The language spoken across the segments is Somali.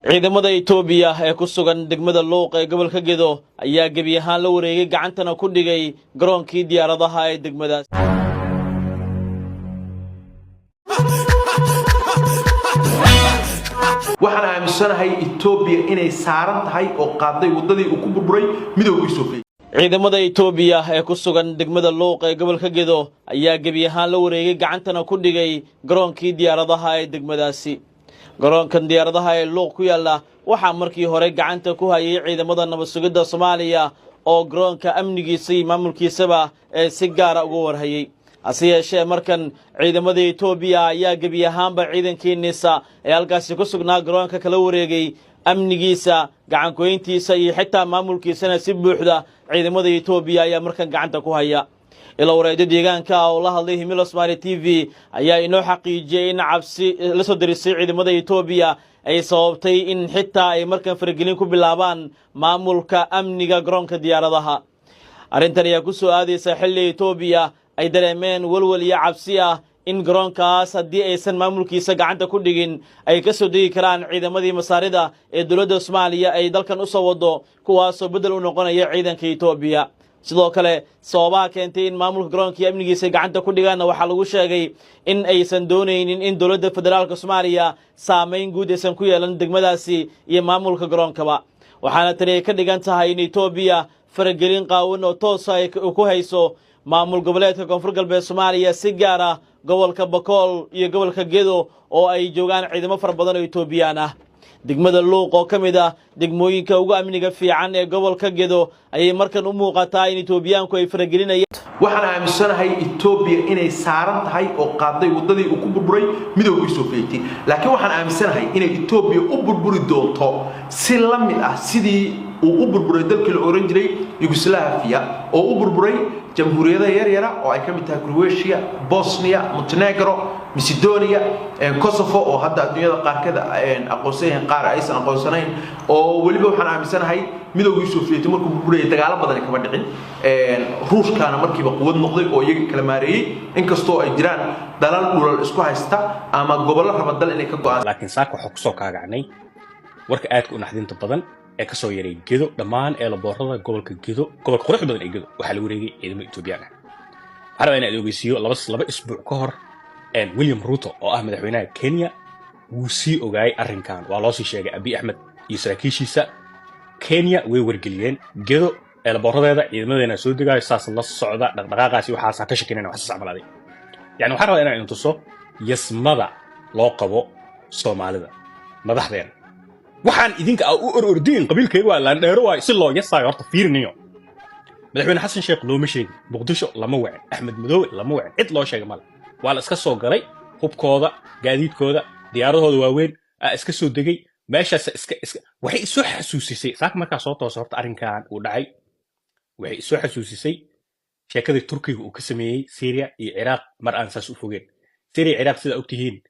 Ciidamada Itoobiya ee ku sugan degmada Luuq ee gobolka Gedo ayaa gebi ahaan la wareegay, gacantana ku dhigay garoonkii diyaaradaha ee degmadaas. Waxaan aaminsanahay Etoobiya inay saaran tahay oo qaaday waddadii uu ku burburay Midowgii Sofiyeet. Ciidamada Itoobiya ee ku sugan degmada Luuq ee gobolka Gedo ayaa gebi ahaan la wareegay, gacantana ku dhigay garoonkii diyaaradaha ee degmadaasi. Garoonkan diyaaradaha ee Luuq ku yaalla waxaa markii hore gacanta ku hayay ciidamada nabad sugidda Soomaaliya oo garoonka amnigiisa iyo maamulkiisaba ee si gaara uga warhayay. Hase yeeshee, markan ciidamada Itoobiya ayaa gebi ahaanba ciidankii NISA ee halkaasi ku sugnaa garoonka kala wareegay amnigiisa, gacankoyntiisa iyo xitaa maamulkiisana. Si buuxda ciidamada Itoobiya ayaa markan gacanta ku haya. Ilo wareedyo deegaanka ah oo la hadlay Himilo Somaali TV ayaa inoo xaqiijiyey in cabsi la soo derisay ciidamada Itoobiya ay sababtay in xitaa ay markan faragelin ku bilaabaan maamulka amniga garoonka diyaaradaha. Arrintan ayaa ku soo aadaysa xilli Itoobiya ay dareemeen walwal iyo cabsi ah in garoonkaas haddii aysan maamulkiisa gacanta ku dhigin ay ka soo degi karaan ciidamadii Masaarida ee dowladda Soomaaliya ay dalkan u soo waddo, kuwaasoo beddel u noqonaya ciidanka Itoobiya. Sidoo kale, sababaha keentay in maamulka garoonka iyo amnigiisa gacanta ku dhigaanna waxaa lagu sheegay in aysan doonaynin in dowladda federaalka Soomaaliya saamayn guud aysan ku yeelan degmadaasi iyo maamulka garoonkaba. Waxaana tani ay ka dhigan tahay in Itoobiya faragelin qaawan oo toosa ay ku hayso maamul goboleedka Koonfur Galbeed Soomaaliya, si gaar ah gobolka Bakool iyo gobolka Gedo oo ay joogaan ciidamo fara badan oo Itoobiyaan ah. Degmada Luuq oo ka mid ah degmooyinka ugu amniga fiican ee gobolka Gedo ayay markan u muuqataa in Itoobiyaanku ay faragelinayaan. Waxaan aaminsanahay Etoobiya inay saaran tahay oo qaaday waddadii uu ku burburay Midowgii Sofiyeeti, laakiin waxaan aaminsanahay inay Etoobiya u burburi doonto si la mid ah sidii uu u burburay dalkii la oran jiray Yugoslaviya, oo u burburay jamhuuriyado yaryara oo ay ka mid tahay Croatia, Bosnia, Montenegro, Macedonia, Kosovo, oo hadda adduunyada qaarkeed aqoonsan yihiin, qaar aysan aqoonsanayn. Oo weliba waxaan aaminsanahay Midowgii Sofiyeeti markuu burburayay dagaalo badani kama dhicin, Ruushkaana markiiba quwad noqday oo iyaga kala maareeyey, inkastoo ay jiraan dalal dhulal isku haysta ama gobollo raba dal inay ka go'aan. Laakiin saaka waxaa kusoo kaagacnay warka aadka u naxdinta badan ee kasoo yaray Gedo. Dhammaan airportada gobolka Gedo, gobolka quruxda badan ee Gedo, waxaa la wareegay ciidamo Etoobiyaan ah. Waxaan rabaa inaan ogeysiiyo, 2 isbuuc ka hor William Ruto oo ah madaxweynaha Kenya wuu sii ogaayay arrinkan. Waa loo sii sheegay Abiy Axmed iyo saraakiishiisa. Kenya way wargeliyeen: Gedo airportadeeda ciidamadeena soo degaayo, saas la socda dhaqdhaqaaqaasi, waxaasaa ka shakinayna, waxsaas camalaaday. Yani waxaan rabaa inaan idin tuso yasmada loo qabo Soomaalida madaxdeena. Waxaan idinka a u orordiin qabiilkayga waa laandheero waay, si loo yasaayo horta fiiriniyo. Madaxweyne Xasan Sheekh looma sheegin, Muqdisho lama wacin, Axmed Madoobe lama wacin, cid loo sheegay male. Waa la iska soo galay, hubkooda, gaadiidkooda, diyaaradahooda waaweyn aa iska soo degay meeshaas. Iska waxay isoo xasuusisay saaka markaa soo toosa horta arrinkan uu dhacay, waxay isoo xasuusisay sheekadii Turkiga uu ka sameeyey Syria iyo Ciraaq mar aan saas u fogeen. Syria, Ciraaq, sidaa ogtihiin,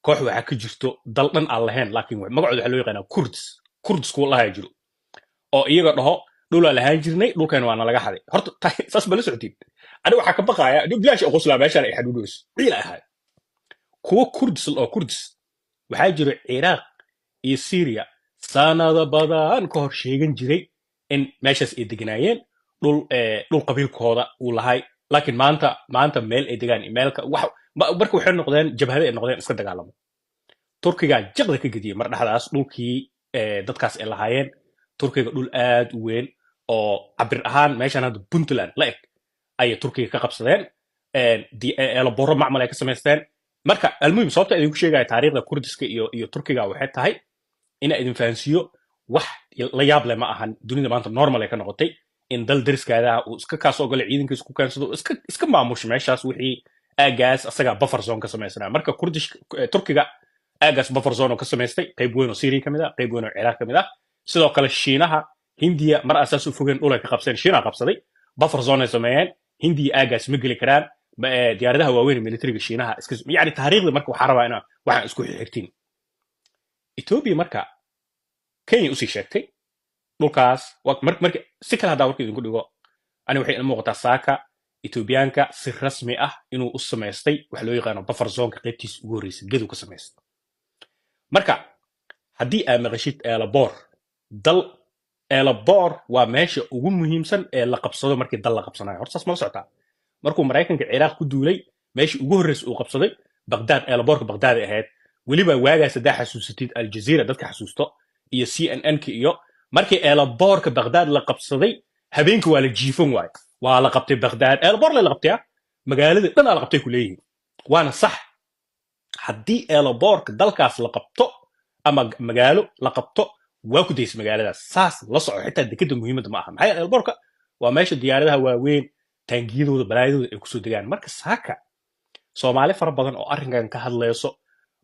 koox waxaa ka jirto dal dhan aan lahayn, laakiin magacooda waxaa loo yaqaanaa Kurds. Kurds kuwa lahaa jiro oo iyaga dhaho dhulaa lahaan jirnay, dhulkan waa nalaga xaday. Horta saas ba la socotiin. Ani waxaa ka baqaaya bilaash qoslaa meeshaan ay xadhuudhoos ciil ay ahayd. Kuwo Kurds oo Kurds waxaa jiro Ciraaq iyo Syria sanado badan ka hor sheegan jiray in meeshaas ay deganaayeen, dhul qabiilkooda uu lahay, laakiin maanta meel ay degaan iyo meel wax marka waxay noqdeen jabhado ay noqdeen iska dagaalamo. Turkigaa jiqda ka gediyey mar dhexdaas dhulkii dadkaas ay lahaayeen. Turkiga dhul aad u weyn oo cabir ahaan meeshan hadda Puntland la eg ayay Turkiga ka qabsadeen, airporto macmal ay ka samaysteen. Marka almuhim, sababta idinku sheegaya taariikhda Kurdiska iyo Turkiga waxay tahay ina idin fahansiiyo wax la yaab leh ma ahan. Dunida maanta normal ay ka noqotay in dal deriskaada uu iska kaasoo galo, ciidankiisa ku keensado, iska maamusho meeshaas wixii aagaas asagaa buffer zone ka samaysanaa. Marka Kurdish Turkiga aagaas buffer zone oo ka samaystay, qayb weyn oo Syria ka mid ah, qayb weyn oo Ciraaq ka mid ah. Sidoo kale Shiinaha, Hindiya mar asaas u fogeen dhul ay ka qabseen, Shiinaha qabsaday, buffer zone ay sameeyeen. Hindiya aagaas ma geli karaan diyaaradaha waaweyn ee militariga Shiinaha iska. Yani taariikhda marka waxaa rabaa inaa waxaan isku xirxirtiin. Ethiopia marka Kenya usii sheegtay dhulkaas marka si kale haddaa warka idinku dhigo, ani waxay ila muuqataa saaka Etoobiyaanka si rasmi ah inuu u samaystay waxa loo yaqaano buffer zoneka qaybtiisa ugu horreysay Gedo ka samaystay. Marka Haddii aa maqashid eelaboor dal, eelaboor waa meesha ugu muhiimsan ee la qabsado markii dal la qabsanayo. Horta saas mala socotaa? Markuu Maraykanka Ciraaq ku duulay, meeshii ugu horreysa uu qabsaday Baqdaad, eelaboorka Baqdaad ay ahayd. Weliba waagaas haddaa xasuusatid, Aljazeera dadka xasuusto iyo CNN-ka iyo markii eelaboorka Baqdaad la qabsaday, habeenka waa la jiifan waayo. Waa la qabtay Baqdaad, eelaboor la qabtay, ah, magaalada dhan aa la qabtay ku leeyihiin. Waana sax. Haddii eelaboorka dalkaas la qabto ama magaalo la qabto, waa ku daysa magaaladaas. Saas la soco. Xitaa dekeda muhiimadda ma aha. Maxaa yeele, eelaboorka waa meesha diyaaradaha waaweyn, taangiyadooda, balaayadooda ay kusoo degaan. Marka saaka Soomaali fara badan oo arrinkan ka hadlayso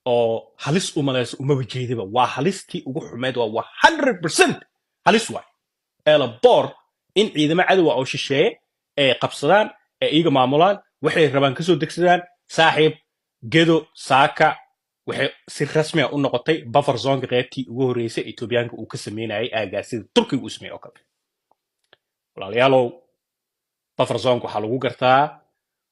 oo halis u malayso, umaba jeediba. Waa halistii ugu xumeyd. Waa 100% halis waay eelaboor in ciidamo cadowa oo shisheeye ay qabsadaan, ee iyaga maamulaan, waxay rabaan kasoo degsadaan. Saaxiib, Gedo saaka waxay si rasmi ah u noqotay buffer zoneka qaybtii ugu horreysay Etoobiyaanka uu ka sameynayay aagaas, sida Turkiga uu sameeyey oo kale. Walaalayaalow, buffer zoneka waxaa lagu gartaa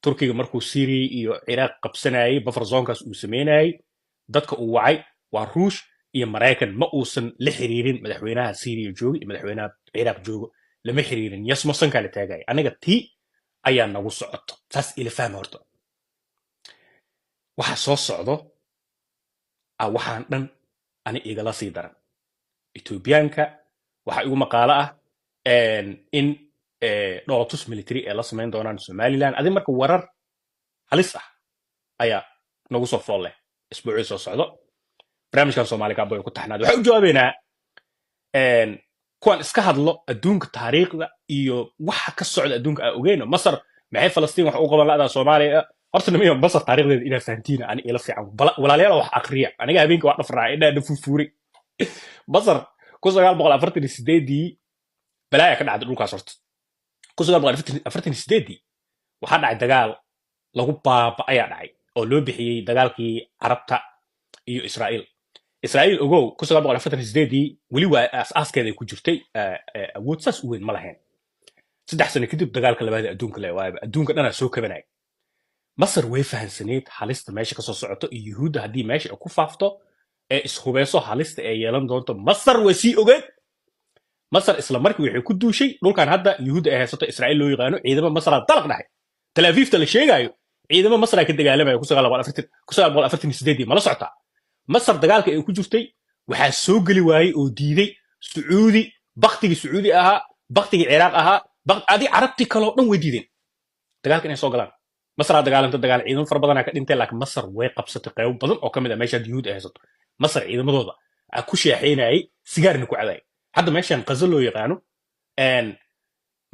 Turkiga markuu Syria iyo Ciraaq qabsanayay, buffer zonekaas uu sameynayay, dadka uu wacay waa Ruush iyo Maraykan. Ma uusan la xiriirin madaxweynaha Syria jooga iyo madaxweynaha Ciraaq joogo, lama xiriirin. Yasmosankaa la taagaya. Aniga tii ayaa nagu socoto. Saas ila fahma. Horta waxa soo socdo ah, waxaan dhan ani igala sii daran. Etoobiyaanka waxaa igu maqaalo ah in dhoolatus military ee la samayn doonaan Somaliland. Adi marka warar halis ah ayaa nagu soo fool leh isbuucii soo socdo. Barnaamijkan Soomaali Cowboy ku taxnaad waxaan u jawaabeynaa kuwan iska hadlo. Adduunka taariikhda iyo waxa ka socda adduunka aa ogeyno. Masar maxay Falastiin wax u qaban la'daa Soomaaliya? Horta nimiyo, Masar taariikhdeeda inaa fahantiina ani ila fiican. Walaalayaal, wax aqriya. Aniga habeenka waa dhafraa, indhaha dhafufuuray. Masar 1948-dii balaaya ka dhacday dhulkaas. Horta 1948-dii waxaa dhacay dagaal lagu baaba ayaa dhacay oo loo bixiyey dagaalkii Carabta iyo Israa'iil. Israa'iil, ogow, 1948-dii weli waa aas-aaskeeda ay ku jirtay, awood saas u weyn ma lahayn. 3 sano kadib dagaalka labaad ee adduunka le waayaba, adduunka dhanaa soo kabanaya. Masar way fahansaneyd halista meesha kasoo socoto iyo Yuhuudda haddii meesha ay ku faafto ee ishubeyso, halista ay yeelan doonto. Masar way sii ogeed. Masar isla markii waxay ku duushay dhulkan hadda Yuhuudda ay haysato, Israa'iil loo yaqaano. Ciidamo Masraa dalaq dhahay. Tel Aviivta la sheegaayo ciidamo Masraa ka dagaalamaya 1948-dii. Mala socotaa? Masar dagaalka ay ku jirtay waxaa soo geli waayey oo diiday Sacuudi, baktigii Sacuudi ahaa, baktigii Ciraaq ahaa, adi Carabtii kaloo dhan way diideen dagaalka inay soo galaan. Masraa dagaalanta dagaal, ciidamo fara badanaa ka dhintay, laakiin Masar way qabsatay qaybo badan oo ka mid ah meesha hadda Yuhuud ay haysato. Masar ciidamadooda aa ku sheexaynayay, sigaarna ku cabaayay. Hadda meeshan Qazo loo yaqaano,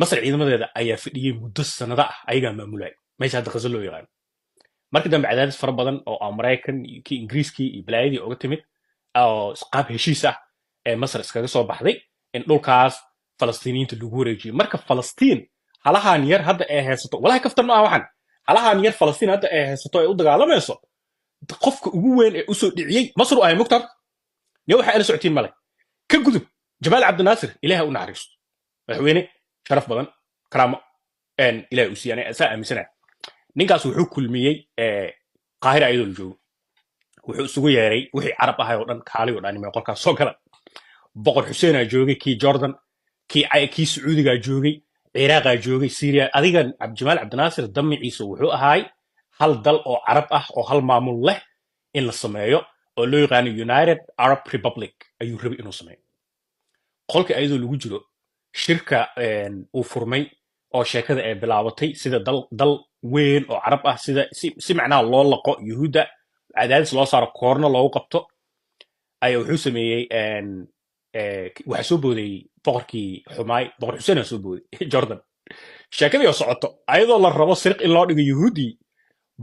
Masar ciidamadeeda ayaa fadhiyey muddo sanado ah, ayagaa maamulayay meesha hadda Qazo loo yaqaano. Markii dambe cadaadis fara badan oo ah Maraykan iyo kii Ingiriiskii iyo balaayadii oga timid oo qaab heshiis ah ee Masar iskaga soo baxday in dhulkaas Falastiiniyiinta lagu wareejiyo. Marka Falastiin halahan yar hadda ay haysato, walahi kaftan ma ah, waxan halahan yar Falastiin hadda ay haysato ay u dagaalamayso, qofka ugu weyn ee usoo dhiciyey Masar u ahay. Mugtar niyo waxay ala socotiin male. Ka gudub. Jamaal Cabdinaasir, Ilaahay u naxariisto, madaxweyne sharaf badan, karaamo Ilaahay u siiyay, saa aaminsanaya. Ninkaas wuxuu kulmiyey Qaahira ayadoo la joogo, wuxuu isugu yeeray wixii Carab ahay oo dhan. Kaali oo dhan imay qolkaas soo gala. Boqor Xuseenaa joogay, kii Jordan, kii Sacuudigaa joogay, Ciraaqaa joogay, Syria. Adiga Jamaal Cabdinaasir damiciisa wuxuu ahaay hal dal oo Carab ah oo hal maamul leh in la sameeyo oo loo yaqaano United Arab Republic ayuu rabay inuu sameeyo. Qolka ayadoo lagu jiro shirka uu furmay oo sheekada ay bilaabatay, sida dal weyn oo Carab ah, sida si macnaha loo laqo Yuhuudda, cadaadis loo saaro, koorno loogu qabto, ayaa wuxuu sameeyey, waxaa soo booday boqorkii xumaay, Boqor Xuseen aa soo booday Jordan. Sheekadii oo socoto, ayadoo la rabo siriq in loo dhigo Yuhuuddii,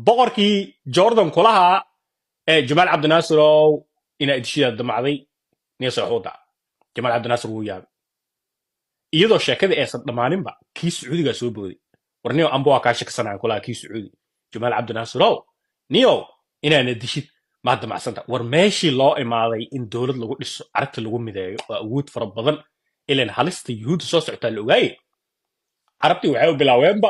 boqorkii Jordan kulahaa ee Jamaal Cabdinaasir ow inaa idishidaa damacday niya soo daa. Jamaal Cabdinaasir wuu yaabay. Iyadoo sheekadii aysan dhammaaninba, kii Sacuudigaa soo booday. War niyow, amba waa kaa shaksanaya kulaha kii Sacuudi. Jamaal Cabdinaasir ow, niyow inaana dishid maa damacsanta? War meeshii loo imaaday in dowlad lagu dhiso, Carabta lagu mideeyo, waa awood fara badan, ilan halista Yuhuudda soo socotaa la ogaaye. Carabtii waxay u bilaabeenba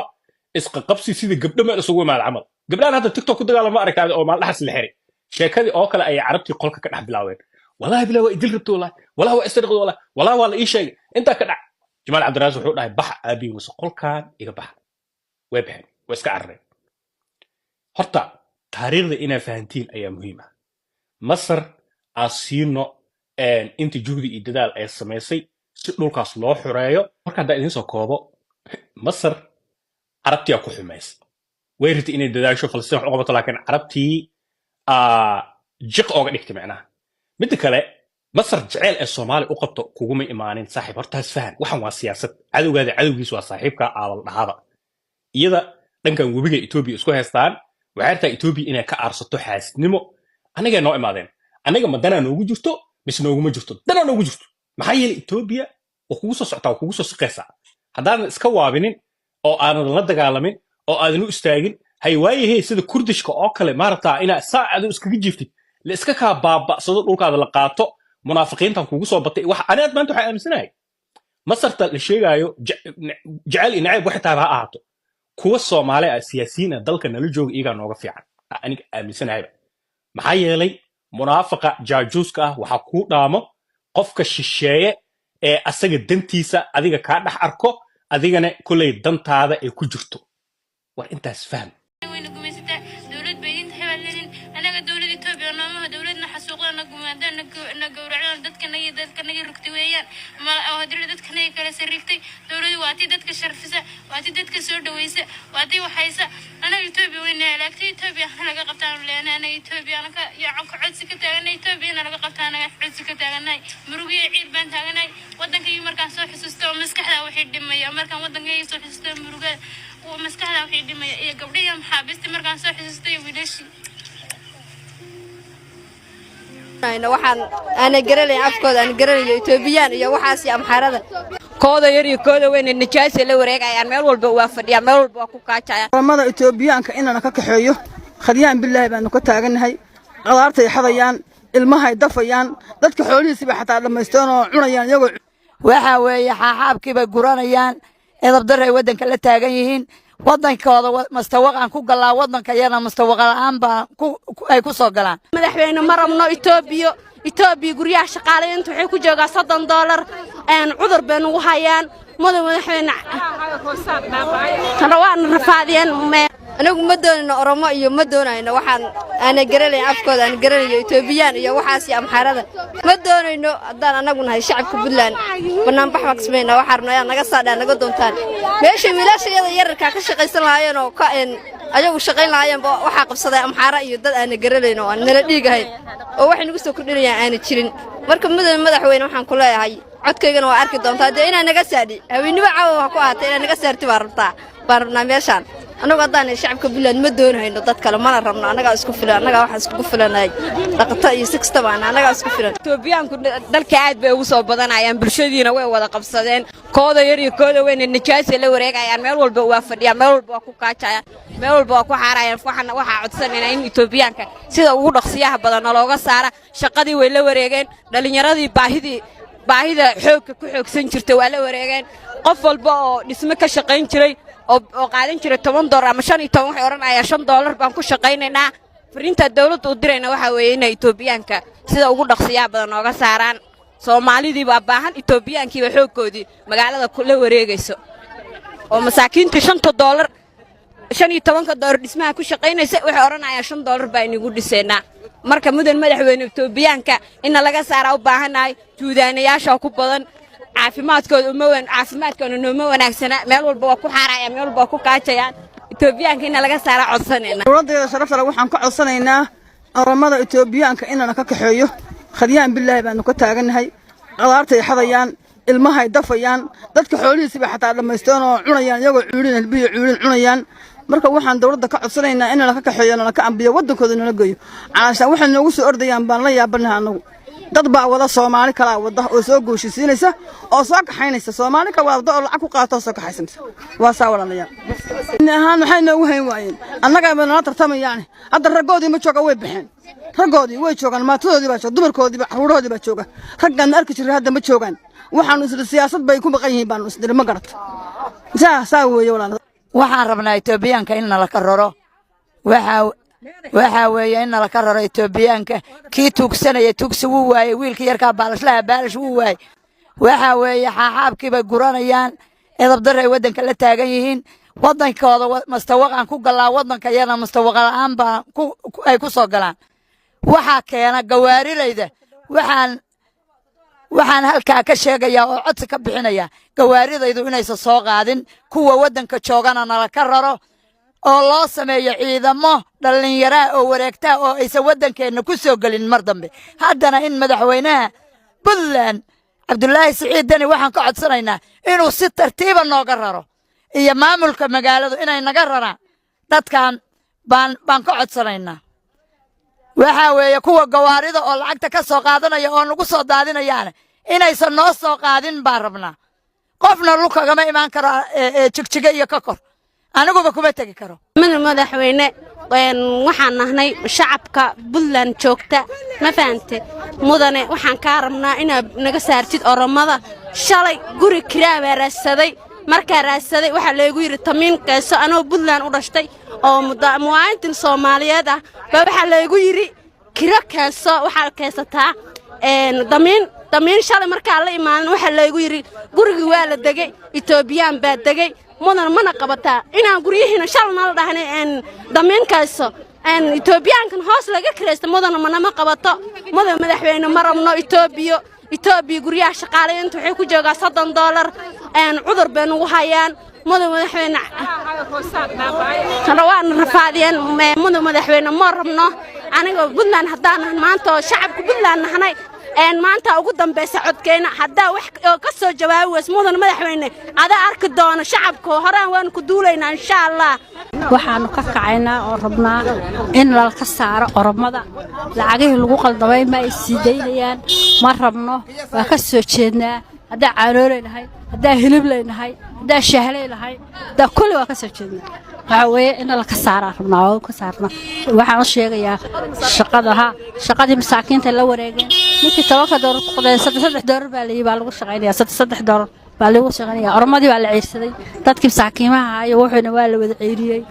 isqaqabsi sida gabdho meel isugu imaada camal. Gabdhahan hadda TikTok ku dagaalama aragtaa oo maaldhaxas la xiray, sheekadii oo kale ayay Carabtii qolka ka dhex bilaabeen. Wallahi bilaa waa idil rabto, wallahi wallahi waa isdariqdo, wallahi wallahi waa la ii sheegay. Intaa ka dhac, Jamaal Cabdiraas wuxuu dhahay: "Baxa, aabiin wase, qolkaan iga baxa." Way baxeen, way iska carareen. Horta taariikhda inaa fahantiin ayaa muhiim ah. Masar aan siino inta juhdi iyo dadaal ay samaysay si dhulkaas loo xoreeyo. Marka haddaa idiin soo koobo, Masar Carabtiyaa ku xumaysa. Way rabtay inay dadaasho, Falastiin wax u qabato, laakiin Carabtii jiq ooga dhigtay. Macnaha midda kale, Masar jeceyl ee Soomaaliya u qabto kuguma imaanin, saaxiib. Hortaas fahan, waxan waa siyaasad. Cadowgaada cadowgiis waa saaxiibka aabal dhahaaba. Iyada dhankan webiga Etoobiya isku haystaan. Waxay rabtaa Etoobiya inay ka aarsato xaasidnimo. Annagay noo imaadeen. Annaga ma danaa noogu jirto mise nooguma jirto? Danaa noogu jirto. Maxaa yeelay, Etoobiya waa kugu soo socotaa, waa kugu soo siqaysaa. Haddaadan iska waabinin oo aanan la dagaalamin oo aadan u istaagin, hay waayahee, sida Kurdishka oo kale maaragtaa, inaa saa adu iskaga jiiftid, la iska kaa baaba'sado, dhulkaada la qaato. Munaafiqiintan kugu soo batay. Wax aniga maanta waxaa aaminsanahay, Masarta la sheegaayo jecel iyo nacayb waxay tahay ha ahaato, kuwa Soomaali ah, siyaasiyiin ah, dalka nala jooga, iyagaa nooga fiican, aniga aaminsanahayba. Maxaa yeelay, munaafiqa jaajuuska ah waxaa kuu dhaamo qofka shisheeye ee asaga dantiisa adiga kaa dhex arko, adigana kolley dantaada ay ku jirto. War intaas fahm. Wayna gumaysataa. Dowlad bay idin tahay baad leediin. Anaga dowlad Etoobiya noomaha. Dowladna xasuuqda, na gumaada, na gowracda, dadka dadka naga rugtay weeyaan. Hadii dadka naga kala sarrigtay. Dowladu waa tii dadka sharfisa, waa tii dadka soo dhaweysa, waa tii waxaysa. Anaga Etoobiya wayna halaagtay. Etoobiya hana laga qabtaan leenahay anaga. Etoobiya anaka yacan ka codsi ka taaganay. Etoobiya na laga qabtaa anaga codsi ka taaganahay. Murugiyo ciil baan taaganahay. Wadankaygi markaan soo xusuusto, maskaxda waxay dhimaya. Markaan wadankayga soo xusuusto, murugada maskaxda waxay dhimaya, iyo gabdhihi maxaabiistii markaan soo xusuustay, iyo wiilashii. Waxaan aana garanayn afkooda, aan garanayo Etoobiyaan iyo waxaas iyo Amxaarada. Kooda yar iyo kooda weyne nijaasa la wareegayaan. Meel walba waa fadhiyaan, meel walba waa ku kaajayaan. Oramada Etoobiyaanka inana ka kaxeeyo, khadyaan bilaahi baanu ka taagannahay. Qadaartay xadayaan, ilmahay dafayaan, dadka xoolihiisiba xataa dhammaysteen oo cunayaan iyagoo. Waxaa weeye, xaaxaabkii bay guranayaan. Edabdaray waddanka la taagan yihiin. Waddankooda mustawaqaan ku galaa, waddanka iyana mustawaqa la'aan baa ay ku soo galaan. Madaxweyne, ma rabno Etoobiya. Etoobiya guryaha shaqaalaynta waxay ku joogaa $30. Cudur bay nagu hayaan. Mudan madaxweyne, waana rafaadiyeen. Anagu ma doonayno Oromo iyo ma doonayno waxaan aana garanayn afkooda, aan garanayo Etoobiyaan iyo waxaas iyo Amxaarada. Ma doonayno. Haddaan anagu nahay shacabka Puntland, banaanbax baan kasmayna. Waxaan rabnaa inaad naga saadhaan, naga doontaan meeshay wiilasha iyada yararkaa ka shaqaysan lahaayeen oo ka ayagu shaqayn lahaayeenba. Waxaa qabsaday Amxaara iyo dad aana garanayn oo aan nala dhiigahayn oo waxay nagu soo kordhinayaan aana jirin. Marka, mudane madaxweyne, waxaan ku leeyahay, codkaygana waa arki doontaa dee, inaa naga saadhi. Haweennimo caawa waa ku ahaatay, inaa naga saarti baan rabtaa, baan rabnaa meeshaan. Annagu haddaan shacabka Puntland ma doonayno dad kale, mana rabno. Annagaa isku filan, annagaa waxaan iskugu filanahay dhaqato iyo si kastaba aan annagaa isku filan. Etoobiyaanku dalka aad bay ugu soo badanayaan. Bulshadiina way wada qabsadeen. Kooda yar iyo kooda weyne nijaasa la wareegayaan. Meel walba waa fadhiyaan, meel walba waa ku kaajayaan, meel walba waa ku xaarayaan. Waxaan waxaa codsanaynaa in Etoobiyaanka sida ugu dhaqsiyaha badan nalooga saara. Shaqadii way la wareegeen. Dhallinyaradii baahidii baahida xoogga ku xoogsan jirta waa la wareegeen. Qof walba oo dhismo ka shaqayn jiray oo qaadan jiray $10 ama 15, waxay odhanayaa $5 baan ku shaqaynaynaa. Fariinta dawladda u dirayna waxaa weeye inay Etoobiyaanka sida ugu dhaqsiyaha badan nooga saaraan. Soomaalidii baa baahan, Etoobiyaankiiba xooggoodii magaalada la wareegayso, oo masaakiintii $5, $15 dhismaha ku shaqaynaysa, waxay odhanayaan $5 baa inagu dhisaynaa. Marka, mudan madaxweyne, Etoobiyaanka inna laga saaraa u baahannahay. Juudaanayaasha ku badan, caafimaadkooda uma caafimaadkooda nooma wanaagsana. Meel walba waa ku xaarayaan, meel walba waa ku kaajayaan. Etoobiyaanka inna laga saaraa codsanayna. Dowladdeeda sharafta leh waxaan ka codsanaynaa oramada Etoobiyaanka inana ka kaxeeyo. Khadyaan bilaahi baanu ka taagannahay. Qadaartay xadayaan, ilmahay dafayaan, dadka xoolihiisiba xataa dhammaysteen oo cunayaan iyagoo cuulin, hilbiyo cuulin cunayaan. Marka waxaan dowladda ka codsanaynaa in nala ka kaxeeyo, nala ka ambiyo, waddankooda nala geeyo. Calaashaan waxay noogu soo ordayaan baan la yaabanahay annagu. Dad baa wada, Soomaali kalaa wada oo soo gooshisiinaysa oo soo kaxaynaysa. Soomaali kala wada oo lacag ku qaata oo soo kaxaysanaysa. Waa saa, walaalayaal. Ahaan maxay noogu hayn waayeen? Annaga ba nala tartamayaan. Hadda raggoodii ma jooga, way baxeen. Raggoodii way joogaan, maatadoodii baa jooga, dumarkoodii baa, carruurahoodii baa jooga. Raggaan arki jiray hadda ma joogaan. Waxaanu isla siyaasad bay ku maqan yihiin baanu isdiri, ma garat? Saa saa weeye, walaal. Waxaan rabnaa Etoobiyaanka in nala ka raro. Waxaa Waxaa weeye in nala ka raro Etoobiyaanka. Kii tuugsanaya tuugsi wuu waayey, wiilkii yarkaa baalashlaha baalash wuu waayey. Waxaa weeye xaaxaabkii bay guranayaan, edabdarray waddanka la taagan yihiin. Waddankooda mustawaqaan ku gallaa, waddanka iyana mustawaqa la'aan baa ay ku soo galaan. Waxaa keena gawaarilayda. Waxaan halkaa ka sheegayaa oo codsi ka bixinaya gawaaridaydu inaysan soo qaadin kuwa waddanka joogana nala ka raro oo loo sameeyo ciidamo dhallinyaraa oo wareegtaa oo aysan waddankeenna ku soo gelin mar dambe. Haddana in madaxweynaha Puntland, Cabdulaahi Siciid Deni, waxaan ka codsanaynaa inuu si tartiiba nooga raro iyo maamulka magaaladu inay naga raraan dadkan baan ka codsanaynaa. Waxaa weeye kuwa gawaarida oo lacagta ka soo qaadanaya oo nagu soo daadinayaana inaysan noo soo qaadin baan rabnaa. Qofna lug kagama imaan karo Jigjiga iyo ka kor, aniguba kuma tegi karo. Madaxweyne, waxaan nahnay shacabka Puntland joogta, ma fahante? Mudane, waxaan kaa rabnaa inaad naga saartid Oromada. Shalay guri kiraa baa raadsaday. Markaa raadsaday, waxaa laygu yidhi tamiin keyso. Anoo Puntland u dhashtay oo muwaadin Soomaaliyeed ah baa waxaa laygu yidhi kiro keenso, waxaad keensataa damiin. Damiin shalay markaa la imaanin, waxaa laygu yidhi gurigii waa la degey, Etoobiyaan baa degey. Mudan, mana qabataa inaan guryihiina shal nala dhahnay damiinkayso, Etoobiyaankan hoos laga kiraysta? Mudana, manama qabato. Mudan madaxweyne, ma rabno Etoobiyo. Etoobiya guryaha shaqaalaynta waxay ku joogaa $30. Cudur bay nagu hayaan, mudan madaxweyne, waana rafaadiyeen. Mudan madaxweyne, ma rabno. Aniga Puntland haddaan nahan maanta oo shacabka Puntland nahnay, maanta ugu dambaysa codkeyna. Haddaa wax oo ka soo jawaabi weys, mudan madaxweyne, adaa arki doono. Shacabka horaan waanu ku duulaynaa, insha Allah. Waxaannu ka kacaynaa oo rabnaa in lalka saaro Oromada. Lacagihii lagu qaldamay ma ay sii daynayaan, ma rabno. Waa ka soo jeednaa. Haddaa caanoolay nahay, haddaa hiliblay nahay, haddaa shahlay nahay, haddaa kulli waa ka soo jeednaa. Waxaa weeye in laka saaraa rabnaa oo ka saarna. Waxaan u sheegayaa shaqadaha, shaqadii masaakiinta la wareegeen. Ninkii $10-ka ku qoday, $3 baa layi baa lagu shaqaynaya, $3 baa lagu shaqaynaya. Oromadii baa la ciirsaday, dadkii masaakiimaha iyo wuxuuna waa la wada ciiriyey.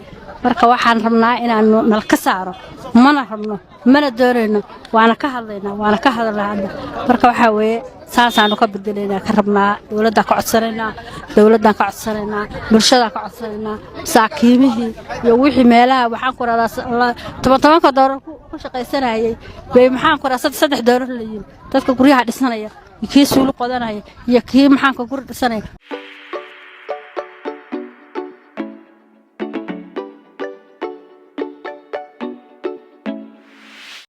Marka waxaan rabnaa inaanu nal ka saaro. Mana rabno, mana doonayno, waana ka hadlaynaa, waana ka hadalnaa hadda. Marka waxaa weeye saasaanu ka bedelaynaa, ka rabnaa, dowladdaa ka codsanaynaa, dowladdaan ka codsanaynaa, bulshadaa ka codsanaynaa. Masaakiimihii iyo wixii meelaha, waxaan ku radaa, toban tobanka doolar ku shaqaysanayay bay, maxaan ku radaa, $3 la yiri. Dadka guryaha dhisanaya iyo kii suulu qodanaya iyo kii maxaanka guri dhisanaya.